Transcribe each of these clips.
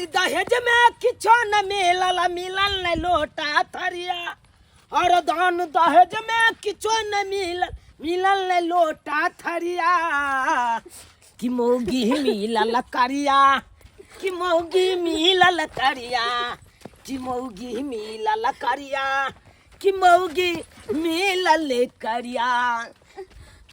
दहेज में किछो न मिलल, मिलल न लोटा थरिया। और दान दहेज में किछो न मिलल, मिलल न लोटा थरिया। कि मौगी मिलल करिया, कि मौगी मिलल करिया, कि मौगी मिलल करिया, कि मौगी मिलल करिया।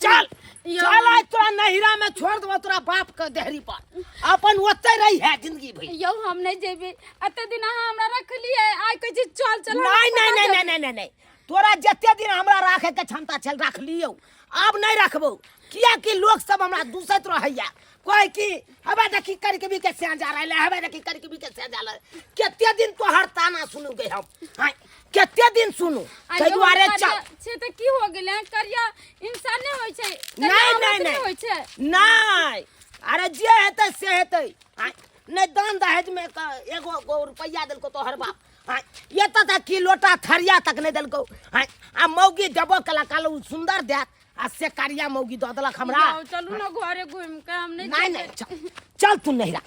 चल चल, आज तोरा नहिरा में छोड़ देबो, तोरा बाप के देहरी पर अपन ओतै रही है जिंदगी भरि। यौ हम नहीं जेबे, एते दिन अहाँ हमरा रखलिए, आइ कहै छी चल चल। नहीं नहीं नहीं नहीं नहीं नहीं नहीं, तोरा जते दिन हमरा राखे के क्षमता छल राख लियौ, आब नहीं रखबो, कियाकि लोग सब हमरा दूसैत रहैया, कहै कि हवे देखी करके भी के सिया जा रहले, हवे देखी करके भी के सिया जा रहले। कते दिन तोहर ताना सुनू गे हम, हाँ कते दिन सुनू, ताहि दुआरे चल। छै तऽ की हो गेलै, करिया इंसान नहि होइ छै? नहीं नहीं नहीं होइ छै नहीं। अरे जे हेतै से हेतै, हाँ नहीं दान दहेज में एगो गो रुपैया देलको तोहर बाप, हाँ एतऽ तक की लोटा थरिया तक नहीं देलको, हाँ आ मौगी देबो कला काल उ सुंदर देत, आ से करिया मौगी दऽ देलक हमरा। यौ, चलू ना घरे घूम के, हम नहीं नहीं नहीं, चल चल तू नहिरा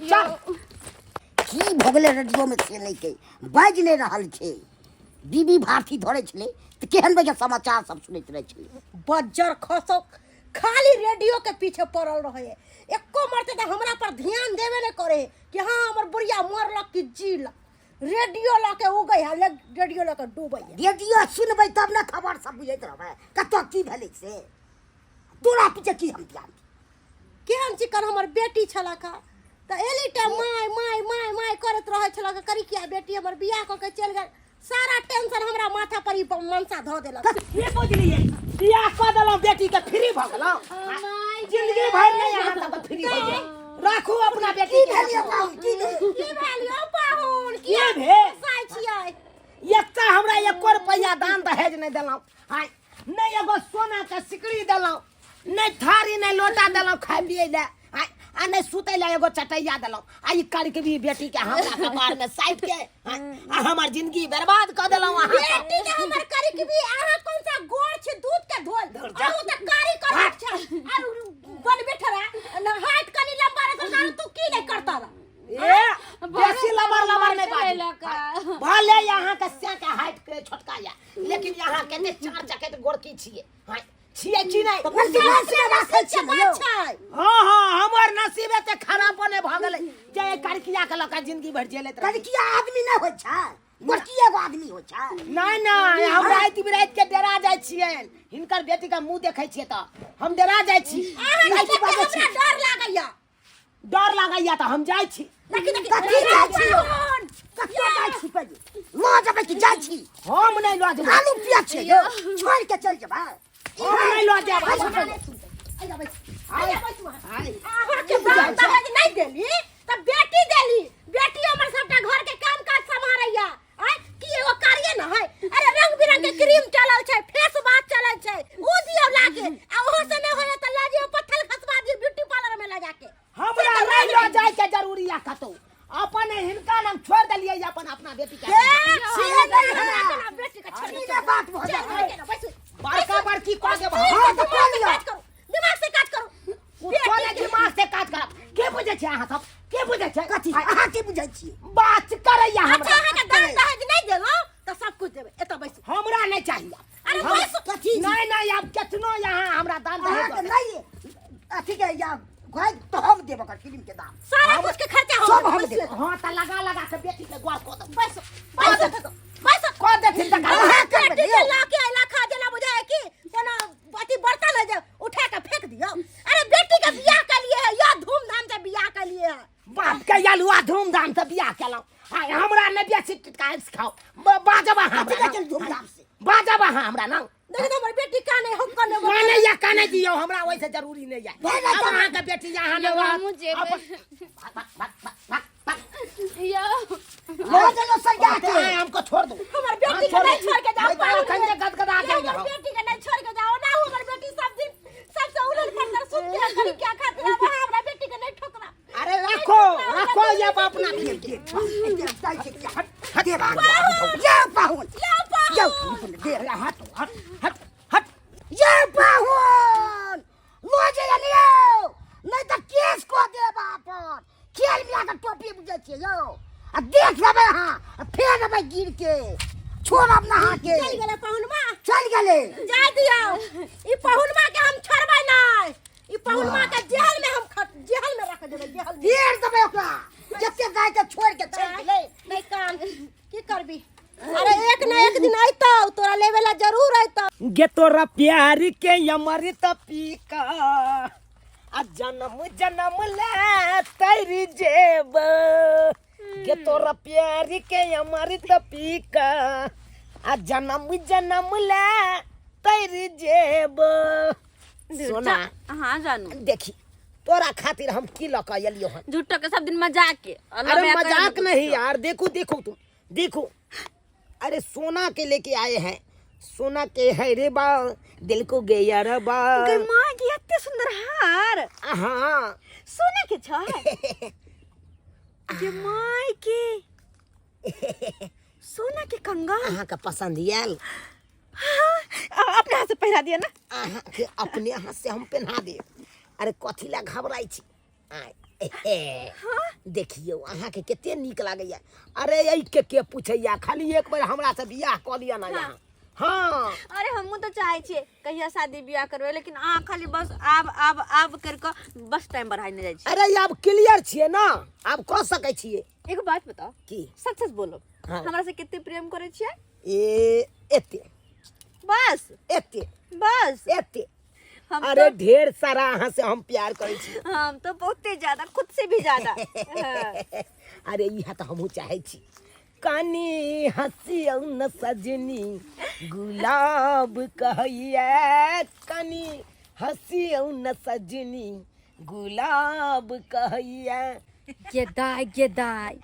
चल। की भऽ गेलै रेडियोमे से नहि के बाजि नहि रहल छै। बीबी भारती धरै छलै तऽ केहन बढ़िआँ समाचार सब सुनैत रहै छलै। बज्जर खसो खाली रेडियो के पीछे पड़ल रहे, एको मरते तऽ हमरा पर ध्यान देबे नहि करे कि हाँ हमर बुढ़िया मरलक कि जीलक। रेडियो लऽ के उगै है, रेडियो लऽ के डूबै है। रेडियो सुनबै तब ने खबर सब बुझैत रहबै कतऽ की भेलै से। तोरा पीछे की हम ध्यान दी? केहन चिकन हमर बेटी छलक हँ तऽ एली टा my my my my करैत रहै छलक, करिकिया बेटी हमर बियाह कऽ के चलि गेल, सारा टेंशन हमरा माथा पर ई मनसा धऽ देलक। की बुझलियै, बियाह कऽ देलहुँ बेटी के फ्री भऽ गेलहुँ जिंदगी भरि, नहि अहाँ सबके फ्री हो जाए, राखू अपना बेटी की के। भेल यौ पाहुन, की भेल? की भेल यौ पाहुन? की भेल? गुस्साइ छियै? एकटा हमरा एको रुपैआ दान दहेज नहि देलहुँ, आँय नहि एगो सोना के सिकड़ी देलहुँ, नहि थारी नहि लोटा देलहुँ खाय पियै लए, आँय आ नहि सुतै लए एगो चटैया देलहुँ, आ ई करके भी बेटी के हमरा कपार में साटि के, आँय, आ हमर जिंदगी बर्बाद कऽ देलहुँ अहाँ सब। बेटी के हमर करी भी अहाँ कौन सा गोड़ छै दूध के धोल, अहूँ तऽ कारी करत छै आर बनबे ठरा न हाथ कनी लंबा रखल, आर तू की नहीं करता रह? ए बेसी लबर लबर नहीं बाजू, भले यहाँ के से के हाइट के छोटका या, लेकिन यहाँ के ने चार जकेट गोरकी छिए, हाँ छिए की नहीं? नसीब से राखै छियै ने यौ। हाँ हाँ, हमर नसीब एते खराब बने भऽ गेलै जे करकिया के लऽ के जिंदगी भरि झेलैत रही। करिकिया आदमी नहि होइ छै, गोरकी एगो आदमी होइ छै। नहीं नहीं, हम राति बिराति के डरा जाइ छियनि, हिनकर बेटी के मुंह देखै छियै तऽ हम डरा जाइ छी। अहाँ के राति देख के बाजै छी। हमरा डर लागैया। डर लागैया तऽ हम जाइ छी। देखी देखी, कथी जाइ छी यौ? पाहुन। कतऽ जाइ छी पहिले? लऽ जेबै कि जाइ छी? हम नहि लऽ जेबै। आलू पियाज छै यौ, छोड़ि के चलि जेबै। हम नहि लऽ जायब। आइ जा बैस, आइ जा बैस वहाँ। आइ। अहाँके दान दहेज नहि देली तऽ बेटी देली, बेटी हमर सबटा घर के काम काज सम्हारैया। आय की एगो कार्य न है? अरे रंग बिरंग के क्रीम चलल छै, फेस वाश चलल छै, उ दियौ लाके, आ ओहो से नहि होय तऽ लऽ जियौ पत्थर खसवा दियौ ब्यूटी पार्लर में लऽ जाके। हमरा नहि लऽ जाय के जरूरी या कतौ, अपन हिनका नाम छोड़ देलियै, अपन अपना बेटी के। हे, से से नहि नहि हमरा। हमरा बेटी के छोड़ ई बात भऽ चल, जाइ। चल, बैसू। बड़का बड़की कऽ देब। हाँ, तऽ कऽ लिअ। काज करू, दिमाग से काज करू। कुछो नहि दिमाग से काज करब। के बुझै छै अहाँ सब, के बुझै छै? कथी अहाँ की बुझै छियै? बात करैया अच्छा हमरा। अहाँके दान दहेज नहि देलहुँ तऽ सब कुछ देबै, एतऽ बैसू। हमरा नहि चाहिए। अरे बैसू। कथी? नहीं नहीं, आब केतनो यहाँ हमरा दान दहेज अहाँके दऽ नहि अथी के या घर तऽ हम देब ओकर फिल्म के दाम। सारा कुछ के खर्चा हम सब देबै, हम बैसू। देबै। हाँ तऽ लगा लगा के बेटी के गोर कऽ देब। बैसू, बैसू, बैसू। कऽ देथिन तऽ अहाँ करबै बेटी यौ। के लऽ के अयला खा जेना बुझाय कि कोनो अथी बर्तन है जे उठा के फेंक दियौ। अरे बेटी के बियाह के लिए है, या धूमधाम से बियाह के लिए है। बाप के यलुआ धूमधाम से बियाह केलहुँ, आइ हमरा नहि बेसी टिटका खाउ। बाजब अहाँ कथी हमरा कहै छै ना? धूमधाम से? बाजब अहाँ हमरा ना? देखियौ तऽ हमर बेटी काने हम काने काने या काने दियौ, हमरा ओहिसँ जरूरी नहि यऽ। भए गेल आब तऽ। अहाँके बेटी यहाँ नहि यौ, रहत। हमहूँ जेबै। अपन- भाग, भाग, भाग, भाग, भाग। यौ लऽ जइयौ सरिया के। आइ हमको छोड़ दो। हमर बेटी के नहीं छोड़ के जाओ। नहीं तो अखन जे गदगदा ये जाइए हमर हम। बेटी के नहीं छोड़ के जाओ ना। हमर बेटी सब दिन सबसे उलल पड़ल सुन के करी क्या खातिर अब हमरा बेटी के नहीं ठोकरा। अरे रखो रखो ये बाप ना दे, दे, दे, जाइ छै कि हट, हट, दे, ये पाहुन, या पाहुन। यौ, दे, अरे हट हट हट हट। ये पाहुन, लऽ जइयौ लियौ, नहि तऽ केस कऽ देब अपन। खेल मिला के टोपी बुझै छियै यौ आ देख लेबै अहाँ आ फेर अबै गिर के छोड़ब ना अहाँके चलि गेलै पहुनमा चलि गेलै जाय दियौ ई पहुनमा के हम छोड़बै नहि ई पहुनमा के जेल में हम जेल में रख देबै जेल में फेर देबै ओकरा जते गाय के छोड़ के चलि गेलै नहि कान की करबी अरे एक ना एक दिन अयतौ तोरा लेवे ला जरूर अयतौ गे तोरा प्यार के अमृत पी का आ जन्म जन्म ले तैरी जेब गे तोरा प्यार के अमृत पी का आ जन्म जन्म ले तैरी जेब सोना हाँ जानू देखी तोरा खातिर हम की लऽ कऽ एलियो हन झूठो के सब दिन मजाक के अल्लाह अरे मैं करे मजाक ना नहीं यार देखो देखो तुम देखो अरे सोना के लेके आए हैं सोना के है रे बा दिल को गया रे बा गई माँ की एते सुंदर हार हाँ सोना के छै गे माय के सोना के कंगन अहाँ के पसंद आयल हाँ, अपने हाथ से पहिरा दिया ना अहाँ के अपने हाथ से हम पहना देब अरे कथी ला घबराइ छी आय, एहे, देखियौ अहाँके कते नीक लागैया अरे एहि के के पूछैया खाली एक बेर हमरा से बियाह कऽ लिअ ना यहाँ हाँ अरे हमहूँ तो चाहे छियै कहिया शादी बियाह करबै लेकिन अहाँ खाली बस आब आब आब कर कऽ बस टाइम बढ़ाइ नहि जाइ छी अरे आब क्लियर छियै ना आब कऽ सकै छियै एगो बात बताओ की सच सच बोलो हाँ। हमरा से कते प्रेम करै छियै ए एते बस एते बस एते हम अरे तो ढेर सारा अहाँ से हम प्यार करै छी हम तो बहुते ज्यादा खुद से भी ज्यादा हाँ। अरे इहा तऽ हमहूँ चाहै छी कनी हँसियौ न सजनी गुलाब कहैया कनी हँसियौ न सजनी गुलाब कहैया गे दाय गे दाय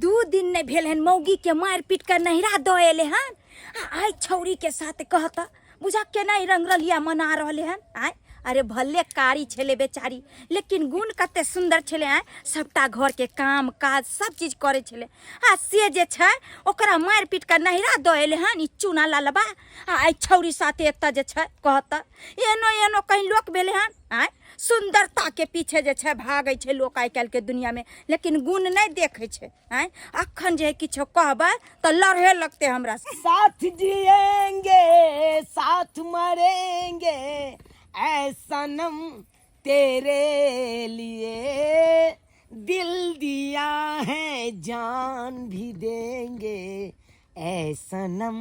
2 दिन नहि भेल हन मौगी के मारि पीट के नहिरा दऽ एले हन आ आइ छौरी के साथ कहत बुझा केना ई रंगरलिया मना रहले हन आय अरे भले कारी छलै बेचारी लेकिन गुण कते सुन्दर छलै आय सबटा घर के काम काज सब चीज करै छलै आ से जे छै ओकरा मारि पीट के नहिरा दऽ एले हन ई चूना ललबा आ आइ छौरी साथे एतऽ जे छै कहत एनो एनो कहीं लोक भेलै हन आय सुन्दरता के पीछे जे छै भागै छै लोक आइ काल्हिके दुनियामे लेकिन गुण नहि देखै छै आँय अखन जे किछो कहबै तऽ लड़हे लगतै हमरा से साथ जिएंगे साथ मरेंगे ऐ सनम तेरे लिए दिल दिया है जान भी देंगे ऐ सनम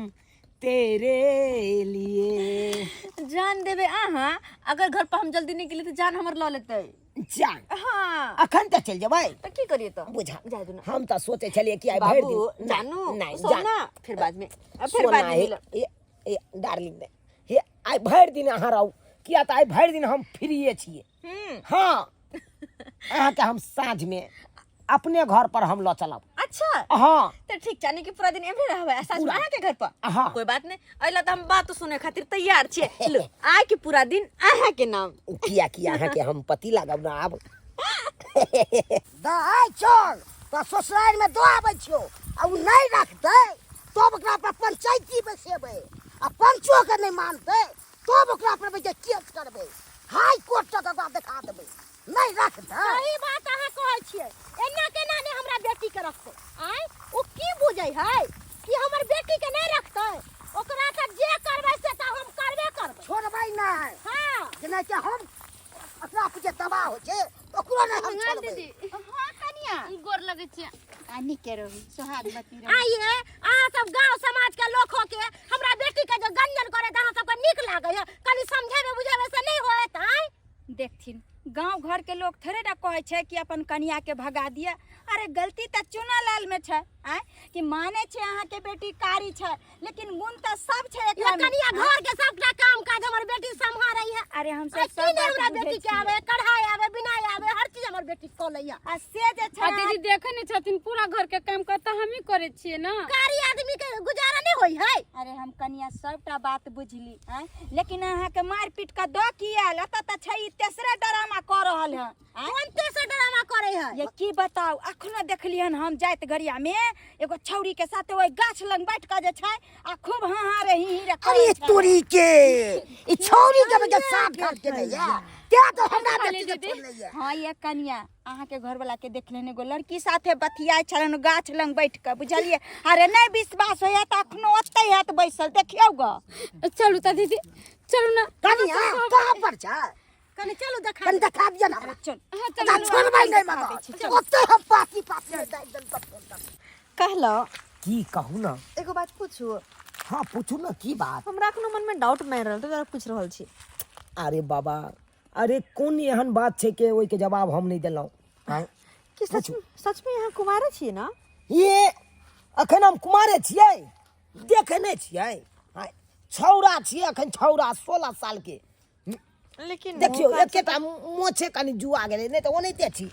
तेरे लिए जान देबै अहाँ अगर घर पर हम जल्दी नहि गेली तऽ जान हमर लऽ लेतै जान हाँ अखन तऽ चलि जेबै तऽ की करिए तऽ बुझा जाय दू ना हम तऽ सोचै छलियै कि आइ भरि बाबू दिन जानू नहि सोना फिर बाद में अब फिर सोना बाद में हे मिलब। ए ए डार्लिंग ने हे आइ भरि दिन अहाँ रहू किया तऽ आइ भरि दिन हम फ्रीए छियै हँ अहाँके हम साँझमे अपने घर पर हम लऽ चलब अच्छा हाँ तो ठीक चानी कि पूरा दिन एमरे रहबै आ साँझ में अहाँ के घर पर हाँ। कोई बात नहीं अइला तो हम बात सुने खातिर तैयार छियै लो आइ के पूरा दिन अहाँ के नाम किया किया अहाँके हम पति लागब ना आब दाइ चल तऽ ससुरारिमे दऽ आबै छियौ आ ओ नहि रखतै तब ओकरा पर पंचायती बैसेबै आ पंचोके नहि मानतै तब ओकरा पर बैठे केस करबै हाई कोर्ट तक ओकरा देखा देबै नहि रखतै सही बात अहाँ कहै छियै एना केना नहि हमरा बेटी के रखतै आँय ओ की बुझै है कि हमर बेटी के नहि रखतै ओकरा तऽ जे करबै से तऽ हम करबे करबै छोड़बै नहि हँ जेनाकि हम अपना पीछे तबाह होइ छै ओकरो नहि हम छोड़बै हाँ कनिया गोर लगै छियै आ नीके रहू सोहागवती रहू आइए अहाँ सब गांव समाज के लोक हो के हमरा बेटी के जे गंजन करे तऽ अहाँ सबके नीक लागै है कनि समझेबै बुझेबै से नहि होयत आँय देखथिन गांव घर के लोग थोड़े ना कहै छै कि अपन कनिया के भगा दिया अरे गलती तऽ चुना लाल में छै आँय कि माने छै अहाँ के बेटी कारी छै लेकिन गुण तऽ सब छै ये एकरा में कनिया घर के सबटा काम काज हमर बेटी सम्हारै है अरे हम आ सब की सब नहि बात हमरा बुझै बेटी के छियै। आवे कढ़ाई आवे बिनाई आवे हर चीज हमर बेटी कऽ लैया आ से जे छै आ दीदी देखै नहि छथिन पूरा घर के काम करता हमही करै छियै ना कारी आदमी के गुजारा नहि होइ है अरे हम कनिया सबटा बात बुझली आँय लेकिन अहाँके मारि पीट कऽ दऽ की आयल एतऽ तऽ छै ई तेसरे ड्रामा कऽ रहल हँ आँय? कोन तेसर ड्रामा करे है ये की बताउ अखनो देखलियन हम जाइत घरिया में एगो छौरी के साथे ओहि गाछ लग बैठ कऽ जे छै आ खूब हाँ हाँ रे ही ही रे अरे करै छै। तोरी के ई छौरी के बजे साफ घाट के नहीं है ते तो हमरा बेटी के छोड़ नहीं है हाँ ये कनिया अहाँके घरवला के देखले एगो लड़की साथे बतियाइ छलन गाछ लग बैठ के, बुझलियै? अरे नहि विश्वास होइए तऽ अखनो ओतै हैत बैसल, देखियौ ग। चलू तऽ दीदी, चलू ना। कनिया कहाँ पर छै? कनी चलू देखा, कनी देखा दिअ ने हमरा। चल। हाँ, चलू, छोड़बै नहि, मगर ओतै हम पाती पाती दाबि देब तब। कहलो की कहू ना? एगो बात पूछू? हाँ, पूछू ना, की बात? हमरा एखनो मनमे डाउट मारि रहल, तऽ पूछि रहल छी। अरे बाबा, अरे कोन एहन बात छै के ओहिके जवाब हम नहि देलहुँ? आँय? कि सच सच में अहाँ कुमारे छियै ना? ये अखन हम कुमारे छियै, देखे नहि छियै? आँय, छौड़ा छियै अखन, छौड़ा 16 साल के। लेकिन देखियौ, एकेटा मोछे कनि जुआ गेलै, नहि तऽ ओनाहिते छी।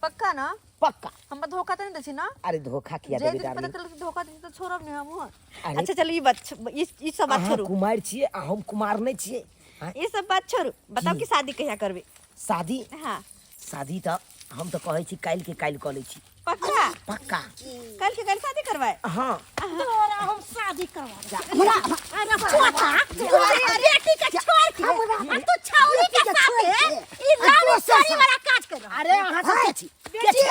पक्का ना? पक्का। हमरा धोखा तऽ नहि दै छी ना? अरे धोखा किया जे देबै दिन पता डार्लिंग? चलत धोखा दै छी तऽ छोड़ब नहि हमहूँ। अरे अच्छा चल, ई बात ई सब बात अहाँ छोड़ू। कुमार छियै आ हम कुमार नहि छियै? आँय? ई सब बात छोड़ू, बताउ की? कि शादी कहिया करबै? शादी? हाँ। शादी तऽ हम तऽ कहै छी काल्हि के काल्हि कऽ लै छी। पक्का? पक्का। कल के कल शादी करवाए? हाँ। तोरा हम शादी करवा, अरे पोता, तोरा बेटी के छोड़ के आ तू छौरी के साथे ई रानी चोरी वाला काज कर रहल। अरे अहाँ सब के छी? के छी?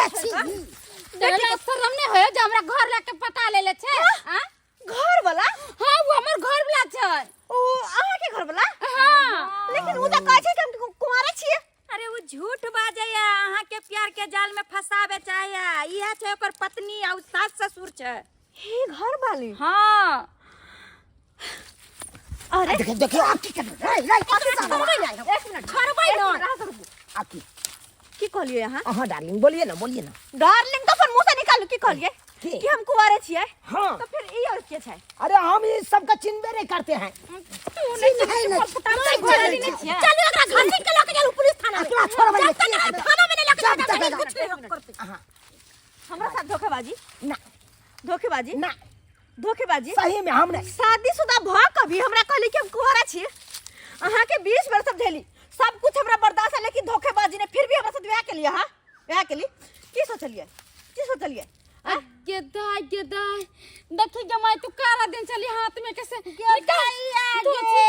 तोरा शरम नहि होय जे हमरा घर ला के पता ले ले छै? आँ? घर वाला? हाँ, वो हमर घर वाला छै। ओ अहाँ के घर वाला? हाँ। लेकिन उ तऽ कहै छै कि हम कुंवारे छियै। अरे ओ झूठ बाजैया, अहाँ के प्यार के जाल में फंसावे चाहैया। इहे छै ओकर पत्नी आ उ सास ससुर छै। हे घर वाली? हाँ। अरे देखियौ देखियौ, आब की करबै? रे रे, कथी छोड़बै नहि, एक मिनट, छोड़बै नहि। आ की? की कहलियै अहाँ? अहाँ डार्लिंग, बोलिए ना, बोलिए ना। डार्लिंग तऽ अपन मुंह से निकालू, की कहलियै? की? कि हम कुंवारे छियै? हाँ। तो फिर ई और के छै? अरे हम ई सबके चिन्हबे नहीं करते हैं। चिन्है नहि छी। चलू, एकरा घसीट के लऽ के चलू पुलिस थाना में। एकरा छोड़बै जब नहि। तक एकरा थाना में नहीं लऽ के जब जाएब, तक तब एकरा- कुछ नहीं करतै। हमरा साथ धोखेबाजी? ना। धोखेबाजी? ना। धोखेबाजी? सही में हम नहीं। शादीशुदा भ कभी हमरा कहली कि हम कुंवारा छी। अहाँ के 20 वर्ष समझेली, सब कुछ हमरा बर्दाश्त है, लेकिन धोखेबाजी ने फिर भी हमरा साथ विवाह केलिए। हाँ, विवाह केली। की सोचलिए, की सोचलिए? गेदाय गेदाय, देखी गे माय, तू कारा दिन चली हाथ में कैसे गैया गे,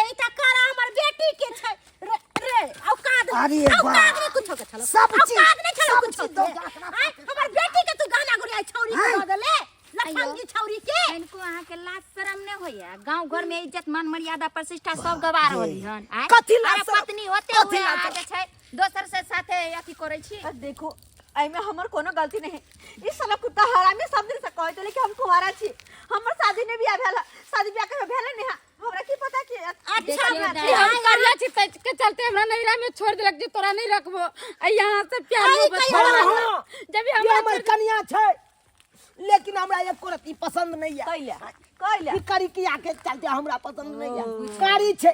ई तऽ कारा हमर बेटी के छै। रे रे, औकात, अरे औकात वाह। नहीं कुछो के छलो। सब चीज- औकात नहीं छलो सब कुछो चीज दो के। के। आँय, हमर बेटी के तू गहना गुड़िया छौरी के हाँ। दऽ देले, लफंगी छौरी के। इनको अहाँ के लाज शरम नहीं होइया? गांव घर में इज्जत मान मर्यादा प्रतिष्ठा सब गवा रहली हन। आँय? कथी लाज अरे शरम? पत्नी होते कथी हुए लाज अहाँ जे छै दोसर से साथे अथी करै छी। अरे देखो, एहिमे हमर कोनो गलती नहीं है। ई साला कुत्ता हरामी सब दिन से कहैत छलै कि हम कुंवारा छी, हमर शादी नहि बियाह भेल, शादी बियाह कहियो भेलै नहि है। हमरा की पता कि अच्छा हमरा कि हम करिया छी तै के चलते हमरा नैहरा में छोड़ देलक जे तोरा नहीं रखबो, आ यहाँ से प्यार मोहब्बत हाँ, छोड़ हाँ। जब ये हमरा हमर कनिया छै, लेकिन हमरा एको रत्ती पसंद नहीं है। कैला कैला? ई करिकिया के चलते हमरा पसंद नहीं है। कारी छै,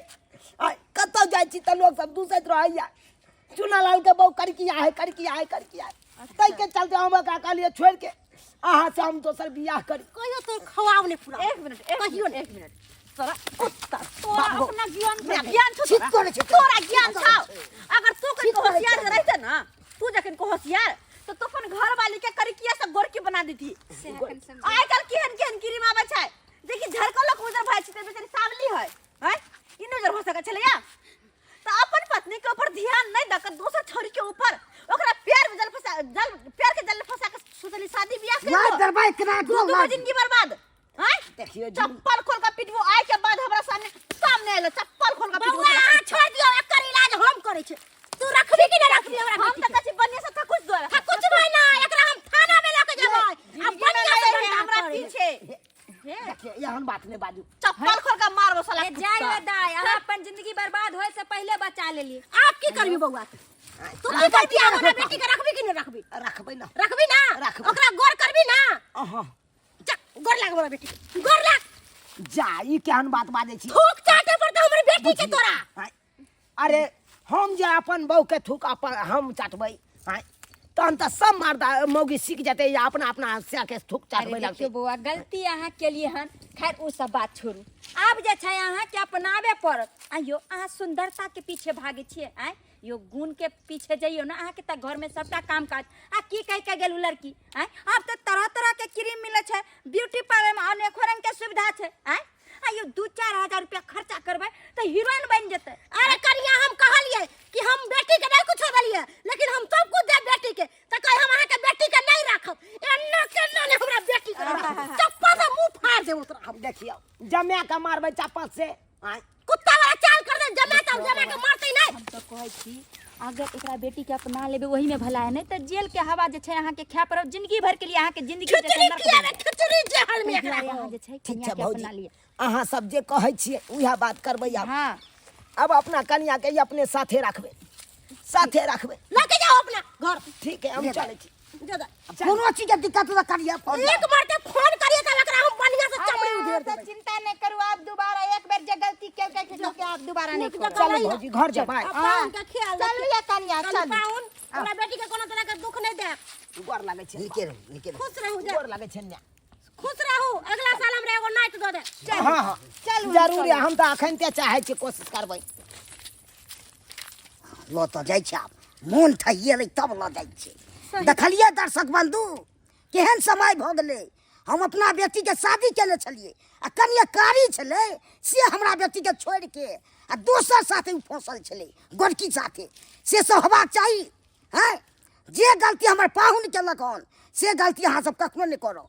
आ कतौ जाइ छी तऽ लोग सब दूसैत रहैया, चुनालाल के बहु करिकिया है, करिकिया है, करिकिया है। ताहि के चलते हम ओकरा कहलियै छोड़ि के अहाँ से हम दोसर बियाह करी। कहियो तोर खवाब नहि पूरा। एक मिनट, एक कहियो मिनट, नहि। एक मिनट। तोरा कुत्ता, तोरा अपना ज्ञान हमरा ज्ञान छौ, ठीक तोरा करै छै। तोरा ज्ञान छौ। अगर तू कनि ठीक करै होशियार छै। रहते ना, तू जखन को होशियार तो तू अपन घर वाली के करिकिया से गोरकी बना देती। आइ काल्हि केहन केहन क्रीम आबै छै, देखी झरकल लोक उजर भए छै, बेचारी सावली है, हैं? ई नहि उजर भऽ सकै छलैया। तऽ अपन पत्नी के ऊपर ध्यान नहीं दऽ के दोसर छोरी के ऊपर ओकरा प्यार में जल फंसा, जल प्यार के जल में फंसा के सोचली शादी बियाह कर लाज दरबार करा दू दो दू गो लाज। जिंदगी बर्बाद। हैं? देखियौ जी। चप्पल खोल के पिटबो, आइ के बाद हमरा सामने सामने आयल चप्पल खोल के पिटबो। बौआ, अहाँ छोड़ दियौ, एकर इलाज हम करै छी। तू रखबी कि नहि रखबी हमरा हम बेटी तऽ के? कहै छी बढ़िया से थकुच दो। थकुच भाई ना, एकरा हम थाना में लऽ के जेबै आ जिंदगी में बढ़िया से नहीं रहे डंडा हमरा करै। पीछे। देखियौ, एहन बात नहि बाजू। चप्पल खोल के मारबो साला ए जाय कुत्ता। ले दाय, अहाँ अपन जिंदगी बर्बाद होए से पहले बचा लेली। आब की करबी बौआ तू? तू की करबी आब हमरा बेटी के? रखबी कि नहि रखबी? रखबै ना। रखबी ना? रखबै। ओकरा गोर करबी ना? अहाँ जा, गोर लाग हमरा बेटी के, गोर लाग। जा, ई केहन बात बाजै छी? थूक चाटे पड़तै हमर बेटी के तोरा। आँय, अरे हम जे अपन बहू के थूक अपन हम चाटबै, आँय, तहन तऽ सब मर्दा मौगी सीख जेतै या अपना अपना से के थूक अरे चाटबै लगतै। देखियौ बौआ, गलती अहाँ केलिए हन, खैर ओ सब बात छोड़ू, आब जे छै अहाँके अपनाबे पड़त। आइयो अहाँ सुंदरता के पीछे भागे छियै, आँय यो गुण के पीछे जइयो ना, अहाँके तऽ घर में सबटा काम काज आ की कहि के गेलू लड़की? आँय, आब तऽ तरह तरह के क्रीम मिलै छै, ब्यूटी पार्लर में अनेको रंग के सुविधा छै। आँय, आइयो 2-4 हजार रुपया खर्चा करबै तऽ हीरोइन बनि जेतै। अरे कनिया, हम कहलिए कि हम बेटी के नहीं कुछो देलिए, लेकिन हम सब कुछ देब बेटी के, त कहे हम अहाँ के बेटी के नहीं राखब। एन्ना केन्ना ने हमरा बेटी के राखब, चप्पल से मुंह फाड़ देब तोरा हम। देखियौ, जमा के मारबै चप्पल से आँय। कुत्ता वाला चाल कर दे, जमा के जमा के मारते नहीं। हम तऽ कहै छी, अगर एकरा बेटी के अपना लेबै ओही में भला है, नहीं तऽ जेल के हवा जे छै अहाँके खाय पड़त जिंदगी भर के लिए, अहाँके जिंदगी जे छै खिचड़ी नर्क खियाबे बनि जायत। खिचड़ी जहल में ताहि एकरा। दुआरे अहाँ जे छै ठीक छै कनिया के भौजी, अपना लिअ। अहाँ सब जे कहै छियै उएह बात करबै आब। अब अपना कनिया के अपने साथे राखबै, साथे राखबै। लके जाओ अपना घर। ठीक है, हम चलै छी। जा जा। कोनो चीज के दिक्कत न करिए फोन। एक बार के फोन करिए तब एकरा हम बढ़िया से चमड़ी अरे, उधेड़ अहाँ तऽ देबै। चिंता नहीं करू, आप दोबारा एक बेर जे गलती केलकै के आप दोबारा नहीं नीक करब। जकाँ। चलू भौजी, घर जेबै। अब पाहुन के ख्याल चलू ये कनिया, चलू। चलू। पाहुन, हमरा बेटी के कोनो तरह के दुख नहीं दे। गोर लागै छै। नीके रहू, नीके रहू। खुश रहू जा। गोर लागै छै ने। खुश रहू, अगला साल हमरा एगो नाच दऽ दे। हाँ, चलू। जरूर है, हम तऽ अखन ते चाहै छी, कोशिश करबै। लऽ तऽ जाइ छै, आब मोन ठहिएलै तब लऽ जाइ छै। देखलियै दर्शक बंधु, केहन समय भऽ गेलै? हम अपना बेटीके शादी केने छलियै आ कनिए कारी छलै से हमरा बेटीके छोड़िके आ दोसर साथे ओ फँसल छलै, गोरकी साथे। से सब हेबाक चाही? हैं, जे गलती हमर पाहुन केलक हन से गलती अहाँ सब कखनो नहि करब।